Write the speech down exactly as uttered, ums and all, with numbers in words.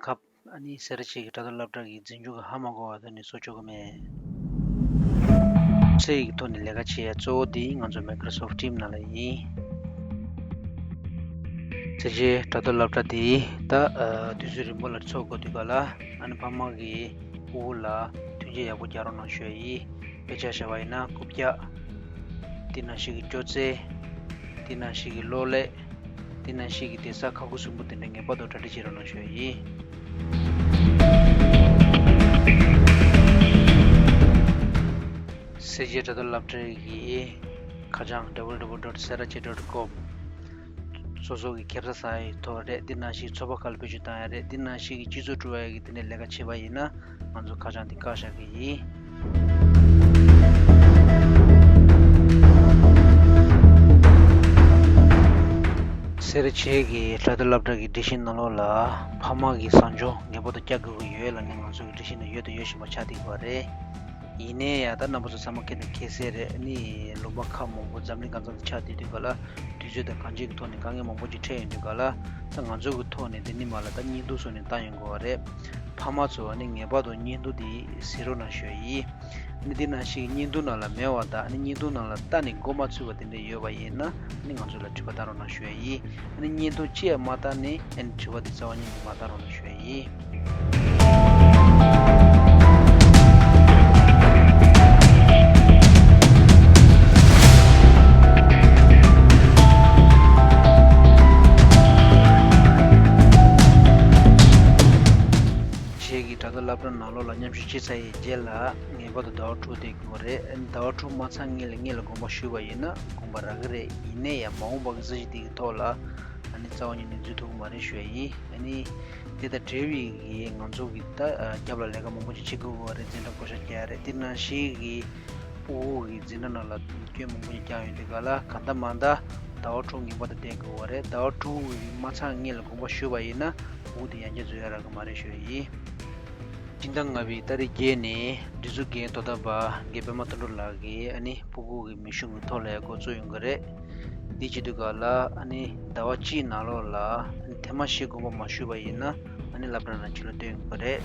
ཁབ་ཨ་ནི་སེ་ར་བྱེས་ཀྱི་དྲ་ཐོག་སློབ་གྲྭ་གི་འཛིན་སྐྱོང་གི་ཧ་མ་གོ་བ་དེ་ནི་བཟོ་ཆོག་གི་མེད། ཚེ་ཡི་ཐོག་ནས་ལས་ཀ་བྱེད་ཡ་གཙོ་བོ་དེ་ང་ཚོ་Microsoft Team ནང་ལ་ཡིན། ཚེ་བྱེས་དྲ་ཐོག་སློབ་གྲྭ་དེ་ད་ཨ་དུས་ཚོད་རིང་པོ་ལ་འཚོགས་དགོས་དུས་ག་ལ་ཨ་ནི་ཕ་མ་གི་སྤུ་གུ་ལ་མཐུན་རྐྱེན་ཡག་པོ་རྒྱག་རོགས་གནང་ཞུ་ཡ་ཡིན། དཔེ་ཆ་བཞག་པ་ཡིན་ན་རྐུབ་བཀྱག་དེ་ནང་བཞིན་གྱི་སྐྱོ་རྩེ། དེ་ནང་བཞིན་གྱི་གློག་ཀླད། དེ་ནང་བཞིན་གྱི་དེ་ས་ཁ་ཁུ་སུམ་པོ་དེ་འདྲ་ངེས་པར་དུ་གྲ་སྒྲིག་བྱེད་རོགས་གནང་ཞུ་ཡ་ཡིན། སེ་ར་བྱེས་དྲ་ཐོག་སློབ་གྲྭའི་གི་ཁ་བྱང་www dot serachee dot com། སོ་སོ་གི་ཁེ་ས་ཟ་ཡི་ཐོག་རེད། དེ་ནང་བཞིན་ཚོགས་པ་ཁག་ལ་བེད་སྤྱོད་བཏང་ཡ་རེད། དེ་ནང་བཞིན་གྱི་སྤྱི་ཚོགས་བསྐྲུན་ཡ་གི་དེ་འདྲའི་ལས་ཀ་བྱེད་པ་ཡིན་ན་ང་ཚོ་ཁ་བྱང་དེ་བཀག་བཞག་གི་ཡིན། སེ་ར་བྱེས་ཀྱི་དྲ་ཐོག་སློབ་གྲྭ་གི་སྒྲིག་གཞི་ནང་ལོགས་ལ་ཕ་མ་གི་བཟང་སྦྱོང་ངེས་པར་དུ་བསྐྱལ་དགོས་ཀྱི་ཡོད་ལབ་ནས་ང་ཚོ་གི་སྒྲིག་གཞི་ནང་ཡོད་དང་ཡོད་བཞིན་པ་ཆགས་བསྡད་ཡོད་རེད། ཡིན་ནའི་ཡང་ད་རྣམ་པ་ཚོ་ཚང་མ་མཁྱེན་དང་མཁྱེན་གསལ་རེད། ཨ་ནི་ལུང་པ་ཁག་མང་པོ་འཛམ་གླིང་གང་ས་ལ་ཆགས་བསྡད་དུས་ག་ལ་དུས་ཚོད་དང་གང་ཅིའི་ཐོག་ནས་དཀའ་ངལ་མང་པོ་ཅིག་འཕྲད་ཡོང་དུས་ག་ལ་ད་ང་ཚོ་གི་ཐོག་ནས་དེ་ནི་མ་ལ་ད་བརྙན་ཐུང་བཟོས་ནས་བཏང་ཡོང་དགོས་པ་རེད། ཕ་མ་ཚོ་ཨ་ནི་ངེས་པར་དུ་བརྙན་ཐུང་དེ་གཟིགས་རོགས་གནང་ཞུ་ཡ་ཡིན། ཨ་ནི་དེ་ནང་བཞིན་བརྙན་ཐུང་ནང་ལ་མེད་པ་དང་ཨ་ནི་བརྙན་ཐུང་ནང་ལ་ལྟ་ནས་མགོ་མ་ཚོས་པ་དེ་འདྲ་ཡོད་པ་ཡིན་ན་ཨ་ནི་ང་ཚོ་ལ་དྲི་བ་བཏང་རོགས་གནང་ཞུ་ཡ་ཡིན། ཨ་ནི་བརྙན་ཐུང་ཅི་ཡང་མ་བལྟས་ནས་ཨ་ནི་དྲི་བ་དེ་རྩ་བ་ཉིད་ནས་མ་བཏང་རོགས་གནང་ཞུ་ཡ་ཡིན། བྱེས་ཀྱི་དྲ་ཐོག་སློབ་གྲྭ་ནང་ལོགས་ལ་མཉམ་ཞུགས་བྱས་ཚར་ཡི་རྗེས་ལ་ངེས་པར་དུ་ཟླ་བ་དྲུག་བསྡད་དགོས་རེད། ཨ་ནི་ཟླ་བ་དྲུག་མ་ཚང་སྔོན་ལ་སྔོན་ལ་དགོངས་པ་ཞུས་པ་ཡིན་ན་དགོངས་པ་རག་གི་རེད། ཡིན་ནའི་ཡང་མ་འོངས་པ་གི་སྲིད་ཇུས་དེ་གི་ཐོག་ལ་ཨ་ནི་རྩ་བ་ཉིད་ནས་འཛུལ་ཐུབ་ཀྱི་མ་རེད་ཞུ་ཡ་ཡིན། ཨ་ནི་དེ་དང་འབྲེལ་བའི་གི་ང་ཚོ་གི་ད་རྒྱབ་ལ་ལས་ཀ་མང་པོ་ཅིག་བྱེད་དགོས་ཀྱི་རེད། འཛིན་གྲྭ་བགོ་བཤའ་རྒྱག་ཡ་རེད། དེ་ནང་བཞིན་གི་སྤུ་གུ་གི་འཛིན་གྲྭ་ནང་ལ་སྐྱོན་མང་པོ་ཅིག་བརྒྱབ་ཡོང་དུས་ག་ལ་གང་ལྟར་མ་ལྟར་ཟླ་བ་དྲུག་ངེས་པར་དུ་བསྡད་དགོས་པ་རེད། ཟླ་བ་དྲུག་གི་མ་ཚང་སྔོན་ལ་དགོངས་པ་ཞུས་པ་ཡིན་ན་སྤུ་གུ་དེ་ཡང་བསྐྱར་འཛུལ་ཡ་རག་གི་མ་རེད་ཞུ་ཡ་ཡིན། སྤྱི་ཟླ་ལྔ་པའི་ཏ་རིག་བརྒྱད་ནས་སྒྲིག་འཛུགས་འགན་དོ་དམ་པ་རྒན་པད་མ་དོན་གྲུབ་ལགས་ཀྱིས་ཨ་ནི་སྤུ་གུ་གི་མེ་ཤུགས་ཀྱི་ཐོག་ལ་ཡང་འགོ་བཙུགས་ཡོང་གི་རེད། འདི་བྱེད་དུས་ག་ལ་ཨ་ནི་ཟླ་བ་གཅིག་ནང་ལོགས་ལ་ཨ་ནི་ཐེངས་མ་བཞི་དགོངས་པ་མ་ཞུས་པ་ཡིན་ན་ཨ་ནི་སློབ་གྲྭ་ནང་ཕྱིར་ལོག་སྟོན་དགོས་རེད།